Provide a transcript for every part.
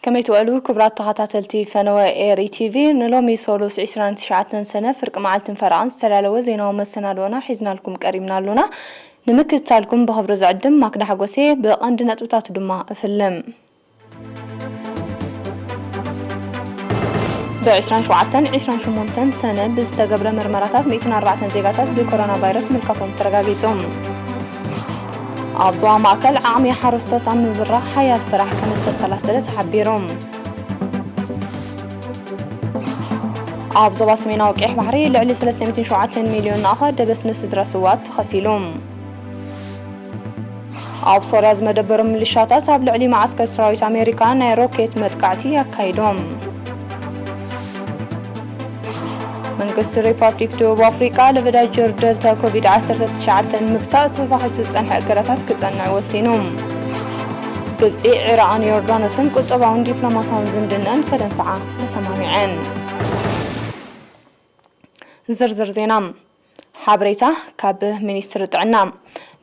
ከመይ ትውዕሉ ክቡራት ተኸታተልቲ ፈነወ ኤሪ ቲቪ? ንሎሚ ሶሉስ ዕስራን ትሽዓተን ሰነ ፍርቂ መዓልትን ፈረቓን ዝተዳለወ ዜናዊ መሰናድኦና ሒዝናልኩም ቀሪብና ኣሎና። ንምክትታልኩም ብኽብሪ ዝዕድም ማክዳ ሓጎሴ፣ ብቐንዲ ነጥብታቱ ድማ እፍልም። ብ ዕስራን ሸውዓተን ዕስራን ሸሞንተን ሰነ ብዝተገብረ መርመራታት ሚእትን ኣርባዕተን ዜጋታት ብኮሮና ቫይረስ ምልካፎም ተረጋጊጹ። ኣብ ዞባ ማእከል ዓቕሚ ሓረስቶት ኣብ ምብራኽ ሓያል ስራሕ ከም እተሰላሰለ ተሓቢሩ። ኣብ ዞባ ሰሜናዊ ቀይሕ ባሕሪ ልዕሊ ሰለስተ ሚእትን ሸውዓተን ሚልዮን ናቕፋ ደበስ ንስድራ ስውኣት ተኸፊሉ። ኣብ ሶርያ ዝመደበሩ ሚሊሻታት ኣብ ልዕሊ መዓስከር ሰራዊት ኣሜሪካ ናይ ሮኬት መጥቃዕቲ ኣካይዶም። መንግስቲ ሪፓብሊክ ደቡብ ኣፍሪቃ ለበዳ ጀር ደልታ ኮቪድ ዓሰርተ ትሽዓተ ንምግታእ ተፋኺሱ ዝጸንሐ እገዳታት ክጸንዕ ወሲኑ። ግብጺ፣ ዒራቕን ዮርዳኖስን ቁጠባውን ዲፕሎማሳውን ዝምድናን ከደንፍዓ ተሰማሚዐን። ዝርዝር ዜና። ሓበሬታ ካብ ሚኒስትሪ ጥዕና።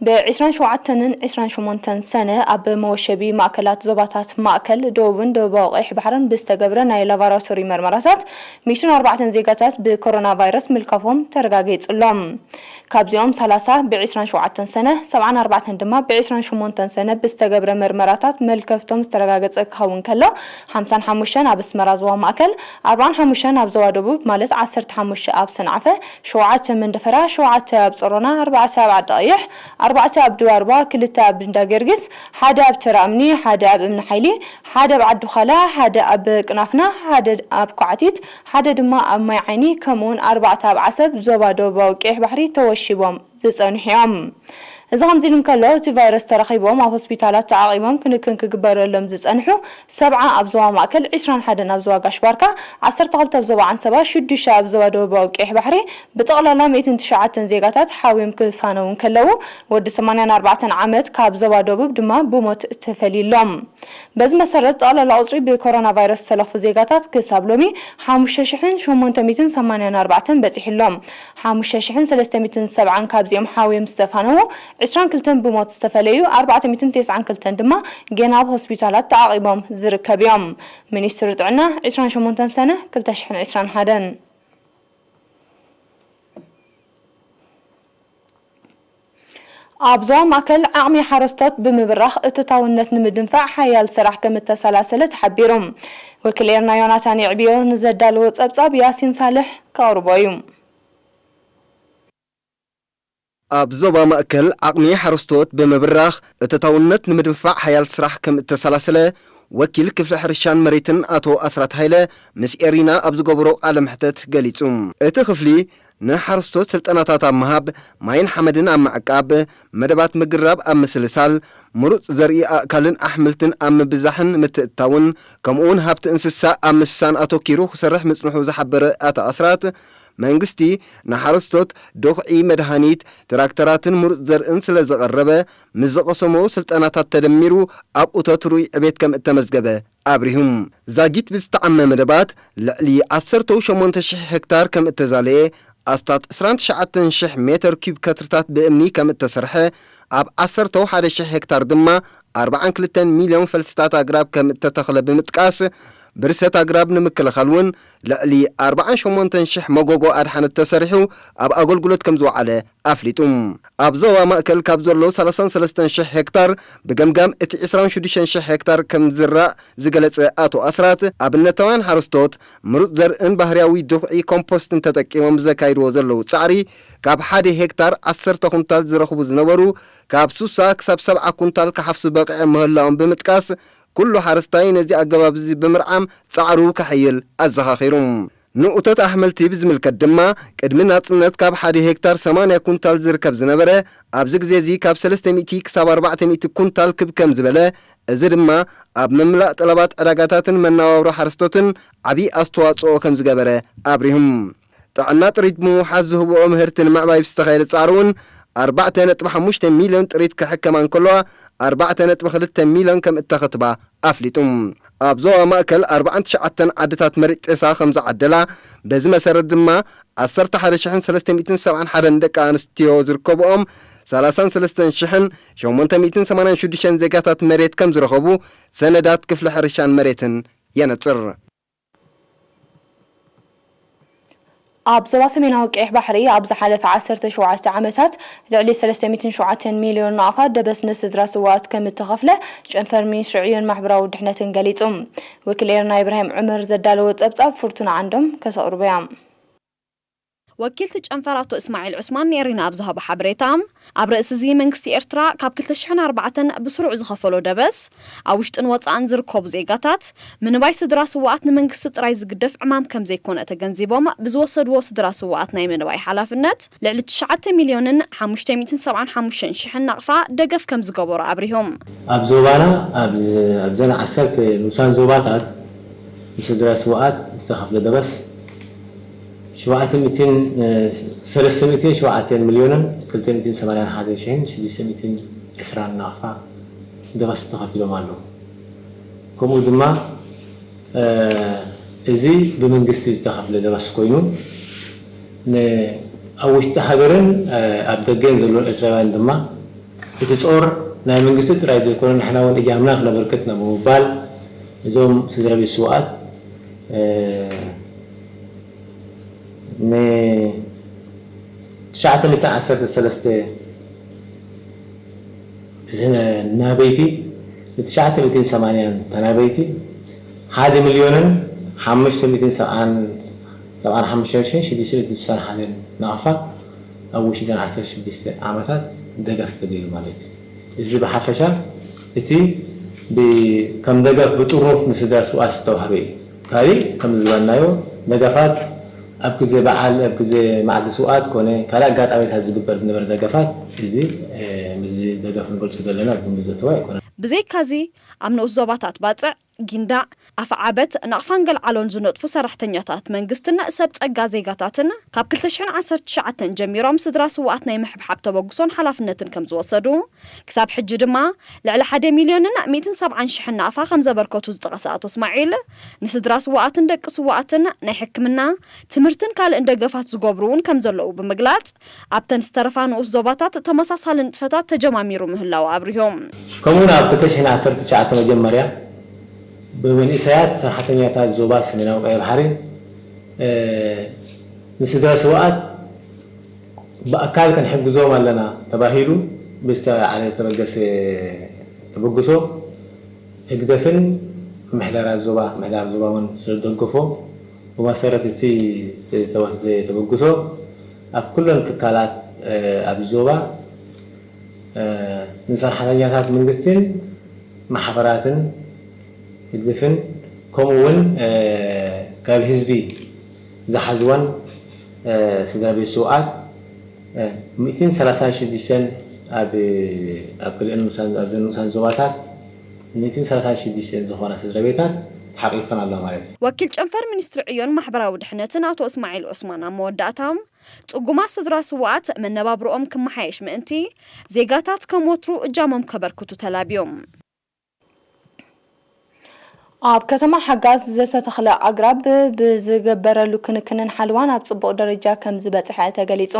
ብ ዕስራን ሸውዓተን ዕስራን ሸሞንተን ሰነ ኣብ መወሸቢ ማእከላት ዞባታት ማእከል፣ ደቡብን ደቡባዊ ቀይሕ ባሕርን ብዝተገብረ ናይ ላቦራቶሪ መርመራታት፣ ሚእትን ኣርባዕተን ዜጋታት ብኮሮና ቫይረስ ምልካፎም ተረጋጊጹሎም። ካብዚኦም ሰላሳ ብ ዕስራን ሸውዓተን ሰነ፣ ሰብዓን ኣርባዕተን ድማ ብ ዕስራን ሸሞንተን ሰነ ብዝተገብረ መርመራታት መልከፍቶም ዝተረጋገጸ ክኸውን ከሎ፣ ሓምሳን ሓሙሽተን ኣብ ኣስመራ ዞባ ማእከል፣ ኣርባዓን ሓሙሽተን ኣብ ዞባ ደቡብ፣ ማለት ዓሰርተ ሓሙሽተ ኣብ ሰንዓፈ፣ ሸውዓተ መንደፈራ፣ ሸውዓተ ኣብ ጾሮና፣ ኣርባዕተ ኣብ ዓዲ ቀይሕ፣ ኣርባዕተ ኣብ ድባርባ፣ ክልተ ኣብ እንዳ ጊዮርጊስ፣ ሓደ ኣብ ተራ እምኒ፣ ሓደ ኣብ እምኒ ሓይሊ፣ ሓደ ኣብ ዓዲ ዃላ፣ ሓደ ኣብ ቅናፍና፣ ሓደ ኣብ ኳዕቲት፣ ሓደ ድማ ኣብ ማይ ዓይኒ፣ ከምኡውን ኣርባዕተ ኣብ ዓሰብ፣ ዞባ ደቡባዊ ቀይሕ ባሕሪ ተወሺቦም ዝጸንሑ እዮም። እዚ ከምዚ ኢሉ እንከሎ፣ እቲ ቫይረስ ተረኺቦም ኣብ ሆስፒታላት ተዓቒቦም ክንክን ክግበረሎም ዝጸንሑ ሰብዓ ኣብ ዞባ ማእከል፣ ዕስራን ሓደን ኣብ ዞባ ጋሽ ባርካ፣ ዓሰርተ ክልተ ኣብ ዞባ ዓንሰባ፣ ሽዱሽተ ኣብ ዞባ ደቡባዊ ቀይሕ ባሕሪ፣ ብጠቕላላ ሚእትን ትሽዓተን ዜጋታት ሓውዮም ክፋነዉ እንከለዉ፣ ወዲ ሰማንያን ኣርባዕተን ዓመት ካብ ዞባ ደቡብ ድማ ብሞት ተፈልዩሎም። በዚ መሰረት፣ ጠቕላላ ቁጽሪ ብኮሮና ቫይረስ ዝተለኽፉ ዜጋታት ክሳብ ሎሚ ሓሙሽተ ሽሕን ሸሞንተ ሚእትን ሰማንያን ኣርባዕተን በጺሑ ኣሎ። ሓሙሽተ ሽሕን ሰለስተ ሚእትን ሰብዓን ካብዚኦም ሓውዮም ዝተፋነዉ፣ ዕስራን ክልተን ብሞት ዝተፈለዩ፣ ኣርባዕተ ሚእትን ተስዓን ክልተን ድማ ገና ኣብ ሆስፒታላት ተዓቒቦም ዝርከቡ እዮም። ሚኒስትሪ ጥዕና፣ ዕስራን ሸሞንተን ሰነ ክልተ ሽሕን ዕስራን ሓደን። ኣብ ዞባ ማእከል ዓቕሚ ሓረስቶት ብምብራኽ እቶታውነት ንምድንፋዕ ሓያል ስራሕ ከም እተሰላሰለ ተሓቢሩ። ወኪል ኤርና ዮናታን የዕብዮ ንዘዳለዎ ጸብጻብ ያሲን ሳልሕ ከቕርቦ እዩ። ኣብ ዞባ ማእከል ዓቕሚ ሓረስቶት ብምብራኽ እቶታውነት ንምድንፋዕ ሓያል ስራሕ ከም እተሰላሰለ ወኪል ክፍሊ ሕርሻን መሬትን ኣቶ ኣስራት ሃይለ ምስ ኤሪና ኣብ ዝገበሮ ቃለ መሕተት ገሊጹ። እቲ ክፍሊ ንሓረስቶት ስልጠናታት ኣብ ምሃብ፣ ማይን ሓመድን ኣብ ምዕቃብ፣ መደባት ምግራብ ኣብ ምስልሳል፣ ምሩጽ ዘርኢ ኣእካልን ኣሕምልትን ኣብ ምብዛሕን ምትእትታውን፣ ከምኡውን ሃብቲ እንስሳ ኣብ ምስሳን ኣተኪሩ ክሰርሕ ምጽንሑ ዝሓበረ ኣቶ ኣስራት፣ መንግስቲ ንሓረስቶት ድኹዒ፣ መድሃኒት፣ ትራክተራትን ምሩጽ ዘርእን ስለ ዘቐረበ፣ ምስ ዝቐሰሞ ስልጠናታት ተደሚሩ ኣብ እቶት ርኡይ ዕቤት ከም እተመዝገበ ኣብሪሁ። ዛጊት ብዝተዓመ መደባት ልዕሊ ዓሰርተ ሸሞንተ ሽሕ ሄክታር ከም እተዛለየ፣ ኣስታት ዕስራን ትሽዓተን ሽሕ ሜተር ኪዩብ ከትርታት ብእምኒ ከም እተሰርሐ፣ ኣብ ዓሰርተ ሓደ ሽሕ ሄክታር ድማ ኣርባዓን ክልተን ሚልዮን ፈልስታት ኣግራብ ከም እተተኽለ ብምጥቃስ፣ ብርሰት ኣግራብ ንምክልኻል እውን ልዕሊ ኣርባዓን ሸሞንተን ሽሕ መጎጎ ኣድሓነት ተሰሪሑ ኣብ ኣገልግሎት ከም ዝወዓለ ኣፍሊጡ። ኣብ ዞባ ማእከል ካብ ዘሎ ሰላሳን ሰለስተን ሽሕ ሄክታር፣ ብገምጋም እቲ ዕስራን ሽዱሽተን ሽሕ ሄክታር ከም ዝራእ ዝገለጸ ኣቶ ኣስራት፣ ኣብነታውያን ሓረስቶት ምሩጽ ዘርእን ባህርያዊ ድኹዒ ኮምፖስትን ተጠቂሞም ዘካይድዎ ዘለዉ ጻዕሪ፣ ካብ ሓደ ሄክታር ዓሰርተ ኩንታል ዝረኽቡ ዝነበሩ፣ ካብ ሱሳ ክሳብ ሰብዓ ኩንታል ክሓፍሱ በቒዖም ምህላዎም ብምጥቃስ፣ ኩሉ ሓረስታይ ነዚ ኣገባብ እዚ ብምርዓም ጻዕሩ ከሐይል ኣዘኻኺሩ። ንኡቶት ኣሕምልቲ ብዝምልከት ድማ፣ ቅድሚ ናጽነት ካብ ሓደ ሄክታር ሰማንያ ኩንታል ዝርከብ ዝነበረ፣ ኣብዚ ግዜ እዚ ካብ ሰለስተ ሚእቲ ክሳብ ኣርባዕተ ሚእቲ ኩንታል ክብ ከም ዝበለ፣ እዚ ድማ ኣብ ምምላእ ጠለባት ዕዳጋታትን መነባብሮ ሓረስቶትን ዓቢ ኣስተዋጽኦ ከም ዝገበረ ኣብሪሁም። ጥዕና ጥሪት ብምውሓስ ዝህብኦ ምህርቲ ንምዕባይ ብዝተኻየደ ጻዕሪ እውን ኣርባዕተ ነጥቢ ሓሙሽተ ሚልዮን ጥሪት ክሕከማ እንከለዋ፣ ኣርባዕተ ነጥቢ ክልተ ሚልዮን ከም እተኸትባ ኣፍሊጡ። ኣብ ዞባ ማእከል ኣርባዓን ትሽዓተን ዓድታት መሬት ጤሳ ከም ዝዓደላ፣ በዚ መሰረት ድማ ዓሰርተ ሓደ ሽሕን ሰለስተ ሚእትን ሰብዓን ሓደን ደቂ ኣንስትዮ ዝርከብኦም ሰላሳን ሰለስተን ሽሕን ሸሞንተ ሚእትን ሰማንያን ሽዱሽተን ዜጋታት መሬት ከም ዝረኸቡ ሰነዳት ክፍሊ ሕርሻን መሬትን የነጽር። ኣብ ዞባ ሰሜናዊ ቀይሕ ባሕሪ ኣብ ዝሓለፈ ዓሰርተ ሸውዓተ ዓመታት ልዕሊ ሰለስተ ሚእትን ሸውዓተን ሚልዮን ናቕፋ ደበስ ንስድራ ስውኣት ከም እተኸፍለ ጨንፈር ሚኒስትሪ ዕዮን ማሕበራዊ ድሕነትን ገሊጹ። ወኪል ኤረና ኢብራሂም ዑመር ዘዳለዎ ጸብጻብ ፍርቱና ዓንዶም ከተቕርቦ እያ። ወኪልቲ ጨንፈር ኣቶ እስማዒል ዑስማን ንኤሪና ኣብ ዝሃቦ ሓበሬታ፣ ኣብ ርእሲ እዚ መንግስቲ ኤርትራ ካብ ክልተ ሽሕን ኣርባዕተን ብስሩዕ ዝኸፈሎ ደበስ፣ ኣብ ውሽጥን ወጻእን ዝርከቡ ዜጋታት ምንባይ ስድራ ስውኣት ንመንግስቲ ጥራይ ዝግደፍ ዕማም ከም ዘይኮነ ተገንዚቦም፣ ብዝወሰድዎ ስድራ ስውኣት ናይ ምንባይ ሓላፍነት ልዕሊ ትሽዓተ ሚልዮንን ሓሙሽተ ሚእትን ሰብዓን ሓሙሽተን ሽሕን ናቕፋ ደገፍ ከም ዝገበሩ ኣብሪሆም። ኣብ ዞባና፣ ኣብ፣ ኣብዘን ዓሰርተ ንኡሳን ዞባታት ንስድራ ስውኣት ዝተኸፍለ ደበስ ሸውዓተ ሚእትን፣ እ፣ ሰለስተ ሚእትን ሸውዓተን ሚልዮንን ክልተ ሚእትን ሰማንያን ሓደን ሽሕን ሽዱሽተ ሚእትን ዕስራን ናቕፋ ደበስ ተኸፊሎም ኣለዉ። ከምኡ ድማ፣ እ፣ እዚ ብመንግስቲ ዝተኸፍለ ደበስ ኮይኑ፣ ን-፣ ኣብ ውሽጢ ሃገርን፣ እ፣ ኣብ ደገን ዘለዉ ኤርትራውያን ድማ እቲ ጾር ናይ መንግስቲ ጥራይ ዘይኮነ፣ ንሕና እውን እጃምና ክነበርክት ኢና ብምባል፣ እዞም ስድራ ቤት ስውኣት፣ እ፣ ን-፣ ትሽዓተ ሚእትን ዓሰርተ ሰለስተ ናበይቲ፣ ንትሽዓተ ሚእትን ሰማንያን ተናበይቲ፣ ሓደ ሚልዮንን ሓሙሽተ ሚእትን ሰብዓን፣ ሰብዓን ሓሙሽተን ሽሕን ሽዱሽተ ሚእትን ስሳን ሓደን ናቕፋ ኣብ ውሽጢ እተን ዓሰርተ ሽዱሽተ ዓመታት ደገፍ ተገይሩ ማለት እዩ። እዚ ብሓፈሻ እቲ ብ-፣ ከም ደገፍ ብጥርኑፍ ንስድራ ስውኣት ዝተዋህበ እዩ። ካሊእ ከም ዝበልናዮ ደገፋት ኣብ ግዜ በዓል፣ ኣብ ግዜ መዓልቲ ስውኣት ኮነ ካልእ ኣጋጣሚታት ዝግበር ዝነበረ ደገፋት፣ እዚ፣ እ፣ ምስዚ ደገፍ ንገልጾ ዘለና ዝምዘተዋ ኣይኮነን። ብዘይካዚ፣ ኣብ ንኡስ ዞባታት ባጽዕ፣ ጊንዳዕ፣ ኣፍዓበት፣ ናቕፋን ገልዓሎን ዝነጥፉ ሰራሕተኛታት መንግስትን ሰብ ጸጋ ዜጋታትን ካብ ክልተ ሽሕን ዓሰርተ ትሽዓተን ጀሚሮም ስድራ ስውኣት ናይ ምሕብሓብ ተበግሶን ሓላፍነትን ከም ዝወሰዱ፣ ክሳብ ሕጂ ድማ ልዕሊ ሓደ ሚልዮንን ሚእትን ሰብዓን ሽሕን ናቕፋ ከም ዘበርከቱ ዝጠቐሰ ኣቶ እስማዒል፣ ንስድራ ስውኣትን ደቂ ስውኣትን ናይ ሕክምና፣ ትምህርትን ካልእን ደገፋት ዝገብሩ እውን ከም ዘለዉ ብምግላጽ፣ ኣብተን ዝተረፋ ንኡስ ዞባታት ተመሳሳሊ ንጥፈታት ተጀማሚሩ ምህላዉ ኣብሪሆም። ከምኡውን ኣብ ክልተ ሽሕን ዓሰርተ ትሽዓተ መጀመርያ ብመንእሰያት ሰራሕተኛታት ዞባ ሰሜናዊ ቀይሕ ባሕሪ፣ እ፣ ንስድራ ስውኣት ብኣካል ክንሕግዞም ኣለና ተባሂሉ ብዝተዓለ ተበገሰ ተበግሶ ህግደፍን ምሕደራ ዞባ፣ ምሕዳር ዞባ እውን ስለ ዝደገፎ፣ ብመሰረት እቲ ዝተወስደ ተበግሶ ኣብ ኩለን ትካላት፣ እ፣ ኣብ ዞባ፣ እ፣ ንሰራሕተኛታት መንግስትን ማሕበራትን ህግደፍን ከምኡ እውን፣ እ፣ ካብ ህዝቢ ዝሓዝወን፣ እ፣ ስድራ ቤት ስውኣት፣ እ፣ ሚእትን ሰላሳን ሽዱሽተን ኣብ፣ ኣብ ክልኤን ንኡሳን፣ ኣብ ንኡሳን ዞባታት ሚእትን ሰላሳን ሽዱሽተን ዝኾና ስድራ ቤታት ተሓቂፈን ኣለዋ ማለት እዩ። ወኪል ጨንፈር ሚኒስትሪ ዕዮን ማሕበራዊ ድሕነትን ኣቶ እስማዒል ዑስማን ኣብ መወዳእታ፣ ጽጉማት ስድራ ስውኣት መነባብርኦም ክመሓየሽ ምእንቲ ዜጋታት ከም ወትሩ እጃሞም ከበርክቱ ተላብዮም። ኣብ ከተማ ሓጋዝ ዝተተኽለ ኣግራብ ብዝግበረሉ ክንክንን ሓልዋን ኣብ ጽቡቕ ደረጃ ከም ዝበጽሐ ተገሊጹ።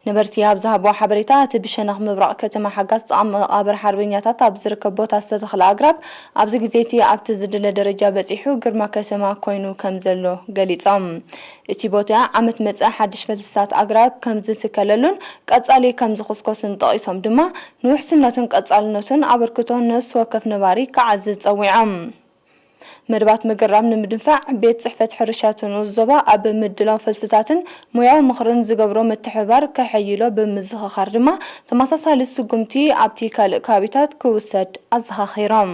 ነበርቲ ኣብ ዝሃብዎ ሓበሬታ፣ እቲ ብሸነኽ ምብራቕ ከተማ ሓጋዝ ጥቓ መቓብር ሓርበኛታት ኣብ ዝርከብ ቦታ ዝተተኽለ ኣግራብ ኣብዚ ግዜ እቲ ኣብቲ ዝድለ ደረጃ በጺሑ ግርማ ከተማ ኮይኑ ከም ዘሎ ገሊጾም። እቲ ቦታ ዓመት መጸ ሓድሽ ፈልስታት ኣግራብ ከም ዝትከለሉን ቀጻሊ ከም ዝኹስኮስን ጠቒሶም ድማ፣ ንውሕስነቱን ቀጻልነቱን ኣበርክቶ ነፍሲ ወከፍ ነባሪ ክዓዝዝ ጸዊዖም። መደባት ምግራብ ንምድንፋዕ፣ ቤት ጽሕፈት ሕርሻ እቲ ንኡስ ዞባ ኣብ ምድላው ፈልስታትን ሞያዊ ምኽርን ዝገብሮ ምትሕብባር ከሐይሎ ብምዝኽኻር ድማ፣ ተመሳሳሊ ስጉምቲ ኣብቲ ካልእ ከባቢታት ክውሰድ ኣዘኻኺሮም።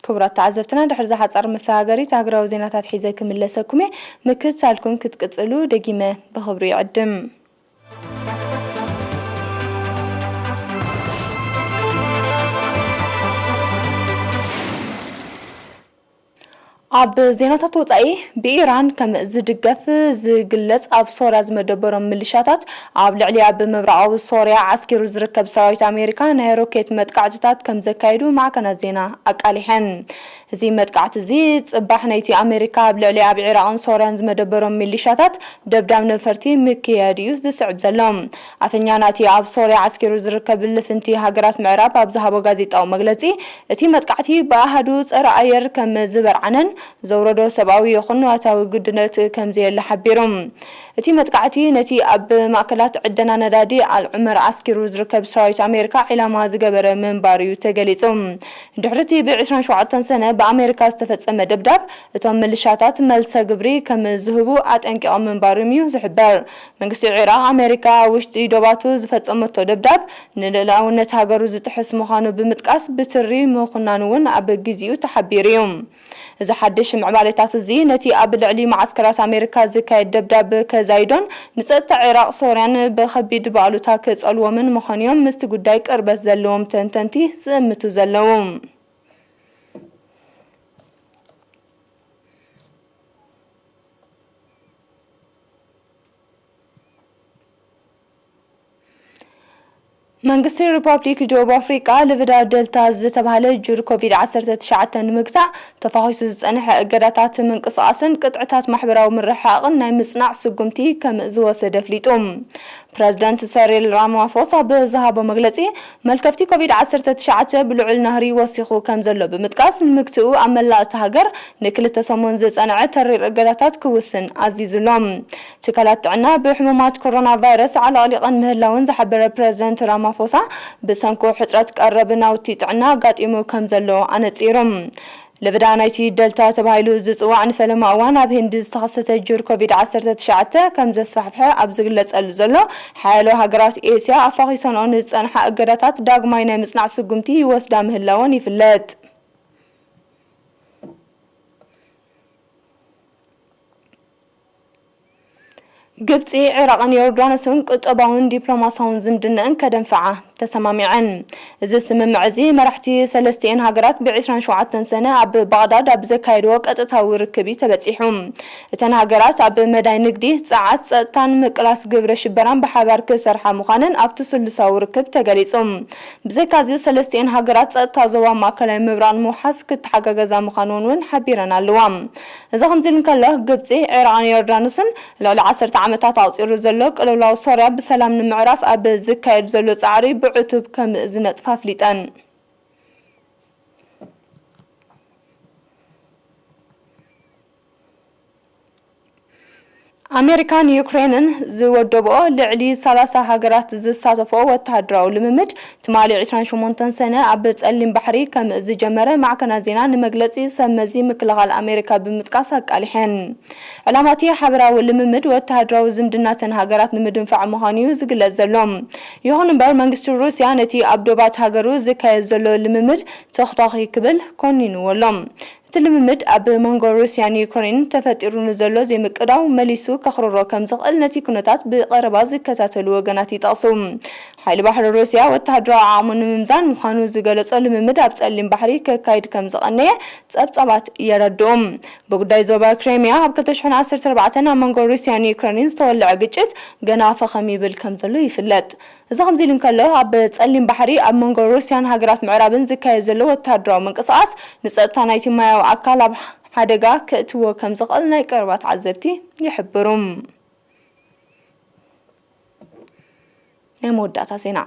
ክቡራት ተዓዘብትና፣ ድሕሪ እዛ ሓጻር መሰጋገሪት ሃገራዊ ዜናታት ሒዘ ክምለሰኩም እየ። ምክትታልኩም ክትቅጽሉ ደጊመ ብኽብሪ ይዕድም። ኣብ ዜናታት ወጻኢ፣ ብኢራን ከም ዝድገፍ ዝግለጽ ኣብ ሶርያ ዝመደበሮም ምልሻታት ኣብ ልዕሊኣ ብምብራቓዊ ሶርያ ዓስኪሩ ዝርከብ ሰራዊት ኣሜሪካ ናይ ሮኬት መጥቃዕትታት ከም ዘካየዱ ማዕከናት ዜና ኣቃሊሐን። እዚ መጥቃዕቲ እዚ ጽባሕ ናይቲ ኣሜሪካ ኣብ ልዕሊ ኣብ ዒራቕን ሶርያን ዝመደበሮም ሚሊሻታት ደብዳብ ነፈርቲ ምክያድ እዩ ዝስዕብ ዘሎ። ኣፈኛ ናቲ ኣብ ሶርያ ዓስኪሩ ዝርከብ ልፍንቲ ሃገራት ምዕራብ ኣብ ዝሃቦ ጋዜጣዊ መግለጺ፣ እቲ መጥቃዕቲ ብኣሃዱ ጸረ ኣየር ከም ዝበርዓነን ዘውረዶ ሰብኣዊ ይኹን ንዋታዊ ግድነት ከም ዘየለ ሓቢሩ። እቲ መጥቃዕቲ ነቲ ኣብ ማእከላት ዕደና ነዳዲ ኣል ዑመር ዓስኪሩ ዝርከብ ሰራዊት ኣሜሪካ ዒላማ ዝገበረ ምንባሩ እዩ ተገሊጹ። ድሕሪ እቲ ብ ዕስራን ሸውዓተን ሰነ ብኣሜሪካ ዝተፈጸመ ደብዳብ፣ እቶም ምልሻታት መልሰ ግብሪ ከም ዝህቡ ኣጠንቂቖም ምንባሮም እዩ ዝሕበር። መንግስቲ ዒራቕ፣ ኣሜሪካ ኣብ ውሽጢ ዶባቱ ዝፈጸመቶ ደብዳብ ንልኡላውነት ሃገሩ ዝጥሕስ ምዃኑ ብምጥቃስ፣ ብትሪ ምኹናኑ እውን ኣብ ግዜኡ ተሓቢሩ እዩ። እዚ ሓድሽ ምዕባሌታት እዚ ነቲ ኣብ ልዕሊ መዓስከራት ኣሜሪካ ዝካየድ ደብዳብ ከዛይዶን ንጸጥታ ዒራቕ ሶርያን ብኸቢድ ብኣሉታ ክጸልዎምን ምዃኑ እዮም ምስቲ ጉዳይ ቅርበት ዘለዎም ተንተንቲ ዝእምቱ ዘለዉ። መንግስቲ ሪፓብሊክ ደቡብ ኣፍሪቃ ልብዳ ደልታ ዝተባህለ ጁር ኮቪድ ዓሰርተ ትሽዓተ ንምግታእ ተፋኺሱ ዝጸንሐ እገዳታት ምንቅስቓስን ቅጥዕታት ማሕበራዊ ምርሕሓቕን ናይ ምጽናዕ ስጉምቲ ከም ዝወሰደ ኣፍሊጡ። ፕረዚደንት ሰሪል ራማፎሳ ብዝሃቦ መግለጺ፣ መልከፍቲ ኮቪድ ዓሰርተ ትሽዓተ ብልዑል ናህሪ ወሲኹ ከም ዘሎ ብምጥቃስ፣ ንምግትኡ ኣብ መላእ እታ ሃገር ንክልተ ሰሙን ዝጸንዐ ተሪር እገዳታት ክውስን ኣዚዙ ኣሎ። ትካላት ጥዕና ብሕሙማት ኮሮና ቫይረስ ዓለቕሊቐን ምህላወን ዝሓበረ ፕረዚደንት ራማፎሳ፣ ብሰንኩ ሕጽረት ቀረብ ናውቲ ጥዕና ኣጋጢሙ ከም ዘሎ ኣነጺሩ። ለበዳ ናይቲ ደልታ ተባሂሉ ዝጽዋዕ ንፈለማ እዋን ኣብ ህንዲ ዝተኸሰተ ጁር ኮቪድ ዓሰርተ ትሽዓተ ከም ዘስፋሕፍሐ ኣብ ዝግለጸሉ ዘሎ፣ ሓያሎ ሃገራት ኤስያ ኣፋኺሰንኦ ንዝጸንሓ እገዳታት ዳግማይ ናይ ምጽናዕ ስጉምቲ ይወስዳ ምህላወን ይፍለጥ። ግብጺ፣ ዒራቕን ዮርዳኖስን ቁጠባውን ዲፕሎማሳውን ዝምድነአን ከደንፍዓ ተሰማሚዐን። እዚ ስምምዕ እዚ መራሕቲ ሰለስቲኤን ሃገራት ብ ዕስራን ሸውዓተን ሰነ ኣብ ባቕዳድ ኣብ ዘካየድዎ ቀጥታዊ ርክብ እዩ ተበጺሑ። እተን ሃገራት ኣብ መዳይ ንግዲ፣ ጸዓት፣ ጸጥታን ምቅላስ ግብረ ሽበራን ብሓባር ክሰርሓ ምዃነን ኣብቲ ስሉሳዊ ርክብ ተገሊጹ። ብዘይካዚ፣ ሰለስቲኤን ሃገራት ጸጥታ ዞባ ማእከላይ ምብራቕ ንምውሓስ ክተሓጋገዛ ምዃነን እውን ሓቢረን ኣለዋ። እዚ ከምዚ ኢሉ እንከሎ፣ ግብጺ፣ ዒራቕን ዮርዳኖስን ልዕሊ ዓሰርተ ዓመታት ኣቑጺሩ ዘሎ ቅልውላው ሶርያ ብሰላም ንምዕራፍ ኣብ ዝካየድ ዘሎ ጻዕሪ ብዕቱብ ከም ዝነጥፋ ኣፍሊጠን። ኣሜሪካን ዩክሬንን ዝወደብኦ ልዕሊ ሰላሳ ሃገራት ዝሳተፍኦ ወተሃደራዊ ልምምድ ትማሊ ዕስራን ሸሞንተን ሰነ ኣብ ጸሊም ባሕሪ ከም ዝጀመረ ማዕከናት ዜና ንመግለጺ ሰብ መዚ ምክልኻል ኣሜሪካ ብምጥቃስ ኣቃሊሐን። ዕላማ እቲ ሓበራዊ ልምምድ ወተሃደራዊ ዝምድናተን ሃገራት ንምድንፋዕ ምዃኑ እዩ ዝግለጽ ዘሎ። ይኹን እምበር፣ መንግስቲ ሩስያ ነቲ ኣብ ዶባት ሃገሩ ዝካየድ ዘሎ ልምምድ ተኹታኺ ክብል ኮኒንዎ ኣሎ። እቲ ልምምድ ኣብ መንጎ ሩስያን ዩክሬንን ተፈጢሩ ንዘሎ ዘይምቅዳው መሊሱ ከኽርሮ ከም ዝኽእል ነቲ ኩነታት ብቐረባ ዝከታተሉ ወገናት ይጠቕሱ። ሓይሊ ባሕሪ ሩስያ ወተሃደራዊ ዓቕሙ ንምምዛን ምዃኑ ዝገለጾ ልምምድ ኣብ ጸሊም ባሕሪ ከካይድ ከም ዝቐነየ ጸብጻባት የረድኡ። ብጉዳይ ዞባ ክሬምያ ኣብ ክልተ ሽሕን ዓሰርተ ኣርባዕተን ኣብ መንጎ ሩስያን ዩክሬንን ዝተወልዐ ግጭት ገና ፈኸም ይብል ከም ዘሎ ይፍለጥ። እዚ ከምዚ ኢሉ እንከሎ፣ ኣብ ጸሊም ባሕሪ ኣብ መንጎ ሩስያን ሃገራት ምዕራብን ዝካየድ ዘሎ ወተሃደራዊ ምንቅስቓስ ንጸጥታ ናይቲ ማያዊ ኣካል ኣብ ሓደጋ ከእትዎ ከም ዝኽእል ናይ ቀረባ ተዓዘብቲ ይሕብሩ። ናይ መወዳእታ ዜና።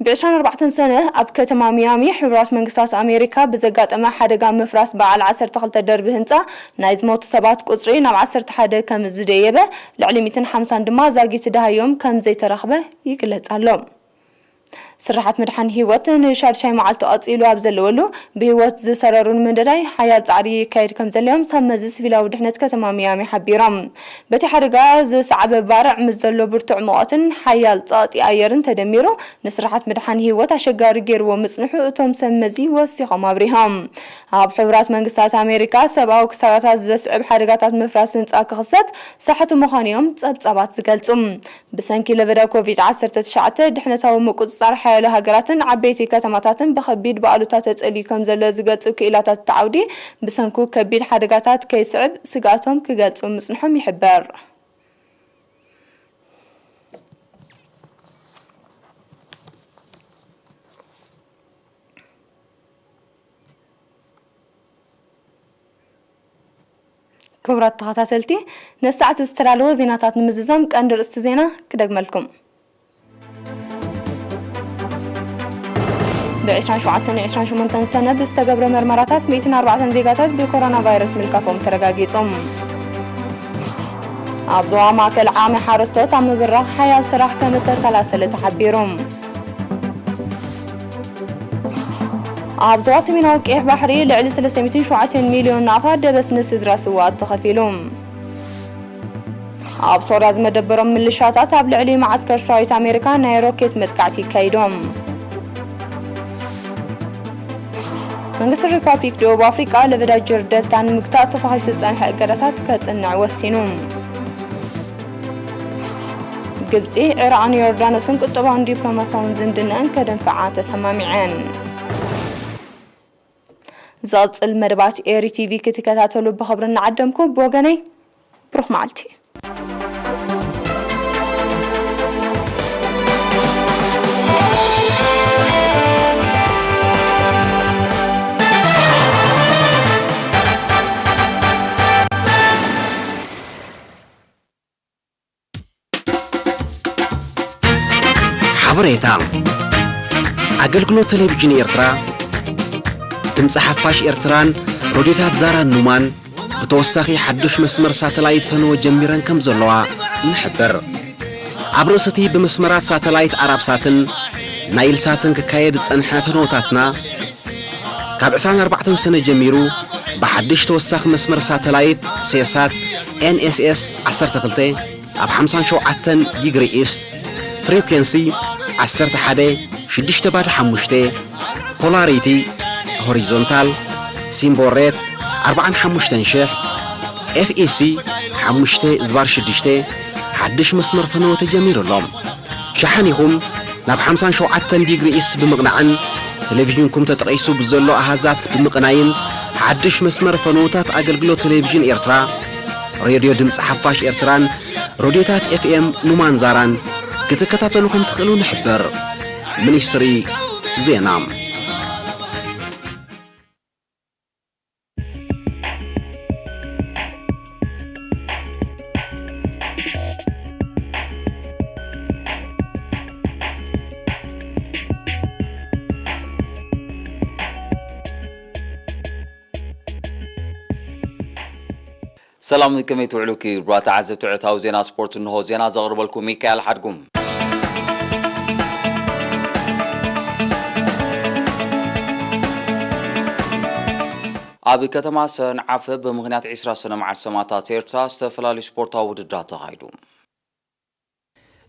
ብ ዕስራን ኣርባዕተን ሰነ ኣብ ከተማ ሚያሚ ሕቡራት መንግስታት ኣሜሪካ ብዘጋጠመ ሓደጋ ምፍራስ በዓል ዓሰርተ ክልተ ደርቢ ህንጻ ናይ ዝሞቱ ሰባት ቁጽሪ ናብ ዓሰርተ ሓደ ከም ዝደየበ፣ ልዕሊ ሚእትን ሓምሳን ድማ ዛጊት ደሃዮም ከም ዘይተረኽበ ይግለጽ ኣሎ። ስርሓት ምድሓን ህይወት ንሻድሻይ መዓልቱ ቀጺሉ ኣብ ዘለወሉ፣ ብህይወት ዝሰረሩ ንምንዳይ ሓያል ጻዕሪ ይካየድ ከም ዘሎ'ዮም ሰብ መዚ ሲቪላዊ ድሕነት ከተማ ሚያሚ ሓቢሮም። በቲ ሓደጋ ዝሰዓበ ባርዕ ምስ ዘሎ ብርቱዕ ሙቐትን ሓያል ጸቕጢ ኣየርን ተደሚሩ፣ ንስርሓት ምድሓን ህይወት ኣሸጋሪ ገይርዎ ምጽንሑ እቶም ሰብ መዚ ወሲኾም ኣብሪሆም። ኣብ ሕቡራት መንግስታት ኣሜሪካ ሰብኣዊ ክሳራታት ዘስዕብ ሓደጋታት ምፍራስ ህንጻ ክኽሰት ሳሕቲ ምዃኑ'ዮም ጸብጻባት ዝገልጹ። ብሰንኪ ለበዳ ኮቪድ ዓሰርተ ትሽዓተ ድሕነታዊ ምቁጽጻር ሓያሎ ሃገራትን ዓበይቲ ከተማታትን ብኸቢድ ብኣሉታ ተጸልዩ ከም ዘሎ ዝገልጹ ክኢላታት እቲ ዓውዲ፣ ብሰንኩ ከቢድ ሓደጋታት ከይስዕብ ስግኣቶም ክገልጹ ምጽንሖም ይሕበር። ክቡራት ተኸታተልቲ፣ ነሰዓት ዝተዳለወ ዜናታት ንምዝዛም ቀንዲ ርእስቲ ዜና ክደግመልኩም። ብ28ን 28ን ሰነ ብዝተገብረ መርመራታት ሚእትን ኣርባዕተን ዜጋታት ብኮሮና ቫይረስ ምልካፎም ተረጋጊጾም። ኣብ ዞባ ማእከል ዓሚ ሓረስቶት ኣብ ምብራኽ ሓያል ስራሕ ከም እተሰላሰለ ተሓቢሩ። ኣብ ዞባ ሰሜናዊ ቀይሕ ባሕሪ ልዕሊ ሰለስተ ሚእትን ሸውዓተን ሚልዮን ናቕፋ ደበስ ንስድራ ስውኣት ተኸፊሉ። ኣብ ሶርያ ዝመደበሮም ምልሻታት ኣብ ልዕሊ መዓስከር ሰራዊት ኣሜሪካ ናይ ሮኬት መጥቃዕቲ ኣካይዶም። መንግስቲ ሪፓብሊክ ደቡብ ኣፍሪቃ ለበዳ ጀር ደልታ ንምግታእ ተፋሒሱ ዝጸንሐ እገዳታት ከጽንዕ ወሲኑ። ግብጺ፣ ዒራቕን ዮርዳኖስን ቁጠባውን ዲፕሎማሲያውን ዝምድናኣን ከደንፍዓ ተሰማሚዐን። ዝቕጽል መደባት ኤሪ ቲቪ ክትከታተሉ ብኽብሪ እናዓደምኩ፣ ብወገነይ ብሩኽ መዓልቲ። ሓበሬታ። ኣገልግሎት ቴሌቪዥን ኤርትራ፣ ድምፂ ሓፋሽ ኤርትራን ሮድዮታት ዛራን ኑማን ብተወሳኺ ሓዱሽ መስመር ሳተላይት ፈነወ ጀሚረን ከም ዘለዋ ንሕብር። ኣብ ርእሲ እቲ ብመስመራት ሳተላይት ኣራብሳትን ናይልሳትን ክካየድ ዝጸንሐ ፈነወታትና፣ ካብ ዕስራን ኣርባዕተን ሰነ ጀሚሩ ብሓድሽ ተወሳኺ መስመር ሳተላይት ሴሳት ኤን ኤስ ኤስ ዓሰርተ ክልተ ኣብ ሓምሳን ሸውዓተን ዲግሪ ኢስት፣ ፍሪኩንሲ ዓሰርተ ሓደ ሽዱሽተ ባዶ ሓሙሽተ፣ ፖላሪቲ ሆሪዞንታል፣ ሲምቦል ሬት ኣርባዓን ሓሙሽተን ሽሕ፣ ኤፍ ኢ ሲ ሓሙሽተ ዝባር ሽዱሽተ ሓድሽ መስመር ፈነወ ተጀሚሩ ኣሎ። ሸሓኒኹም ናብ ሓምሳን ሸውዓተን ዲግሪ ኢስት ብምቕናዕን ቴሌቪዥንኩም ተጠቒሱ ብዘሎ ኣሃዛት ብምቕናይን ሓድሽ መስመር ፈነወታት ኣገልግሎት ቴሌቪዥን ኤርትራ፣ ሬድዮ ድምፂ ሓፋሽ ኤርትራን ሬድዮታት ኤፍ ኤም ኑማን ዛራን ክትከታተሉ ከም ትኽእሉ ንሕብር። ሚኒስትሪ ዜና። ሰላም፣ ከመይ ትውዕሉ ክቡራት ተዓዘብቲ ዕለታዊ ዜና ስፖርት? እንሆ ዜና ዘቕርበልኩም ሚካኤል ሓድጉ። ኣብ ከተማ ሰንዓፈ ብምኽንያት ዕስራ ሰነ መዓልቲ ሰማእታት ኤርትራ ዝተፈላለዩ ስፖርታዊ ውድድራት ተኻይዱ።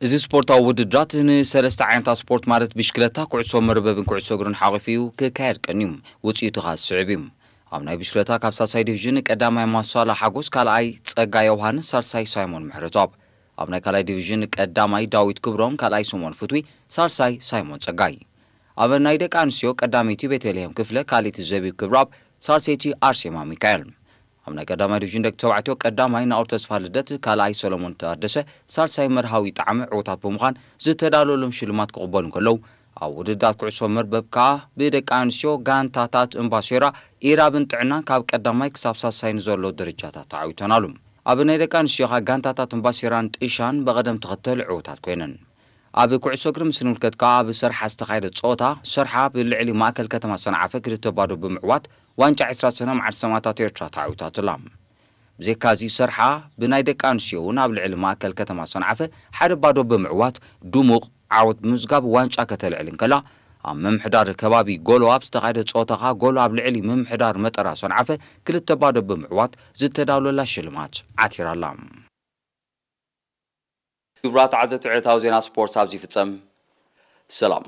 እዚ ስፖርታዊ ውድድራት ንሰለስተ ዓይነታት ስፖርት ማለት ብሽክለታ፣ ኩዕሶ መርበብን ኩዕሶ እግርን ሓቒፉ እዩ ክካየድ ቀንዩ። ውጽኢቱ ከኣ ዝስዕብ እዩ። ኣብ ናይ ብሽክለታ ካብ ሳልሳይ ዲቪዥን ቀዳማይ ማሳላ ሓጎስ፣ ካልኣይ ጸጋ ዮውሃንስ፣ ሳልሳይ ሳይሞን ምሕረትኣብ። ኣብ ናይ ካልኣይ ዲቪዥን ቀዳማይ ዳዊት ክብሮም፣ ካልኣይ ስምኦን ፍትዊ፣ ሳልሳይ ሳይሞን ጸጋይ። ኣብ ናይ ደቂ ኣንስትዮ ቀዳመይቲ ቤተልሔም ክፍለ፣ ካልኣይቲ ዘቢብ ክብረኣብ፣ ሳልሰይቲ ኣርሴማ ሚካኤል። ኣብ ናይ ቀዳማይ ዲቪዥን ደቂ ተባዕትዮ ቀዳማይ ናኦር ተስፋ ልደት፣ ካልኣይ ሰሎሞን ታደሰ፣ ሳልሳይ መርሃዊ ጣዕመ ዕዉታት ብምዃን ዝተዳለወሎም ሽልማት ክቕበሉ እንከለዉ፣ ኣብ ውድድራት ኩዕሶ መርበብ ከኣ ብደቂ ኣንስትዮ ጋንታታት እምባሴራ፣ ኢራብን ጥዕናን ካብ ቀዳማይ ክሳብ ሳልሳይ ንዘሎ ደረጃታት ተዓዊተናሉ። ኣብ ናይ ደቂ ኣንስትዮ ከኣ ጋንታታት እምባሴራን ጥሻን ብቐደም ተኸተል ዕዉታት ኮይነን። ኣብ ኩዕሶ እግሪ ምስ ንምልከት ከኣ ኣብ ሰርሓ ዝተኻየደ ጸወታ ሰርሓ ብልዕሊ ማእከል ከተማ ሰንዓፈ ክልተ ባዶ ብምዕዋት ዋንጫ ዕስራ ሰነ መዓልቲ ሰማእታት ኤርትራ ተዓዊታትላ። ብዘይካዚ ሰርሓ ብናይ ደቂ ኣንስትዮ እውን ኣብ ልዕሊ ማእከል ከተማ ሰንዓፈ ሓደ ባዶ ብምዕዋት ድሙቕ ዓወት ብምምዝጋብ ዋንጫ ከተልዕል እንከላ፣ ኣብ ምምሕዳር ከባቢ ጎሎ ኣብ ዝተኻየደ ጸወታ ከኣ ጎሎ ኣብ ልዕሊ ምምሕዳር መጠራ ሰንዓፈ ክልተ ባዶ ብምዕዋት ዝተዳለወላ ሽልማት ዓቲራላ። ክቡራት ተዓዘብቲ ዕለታዊ ዜና ስፖርት ኣብዚ ይፍጸም። ሰላም።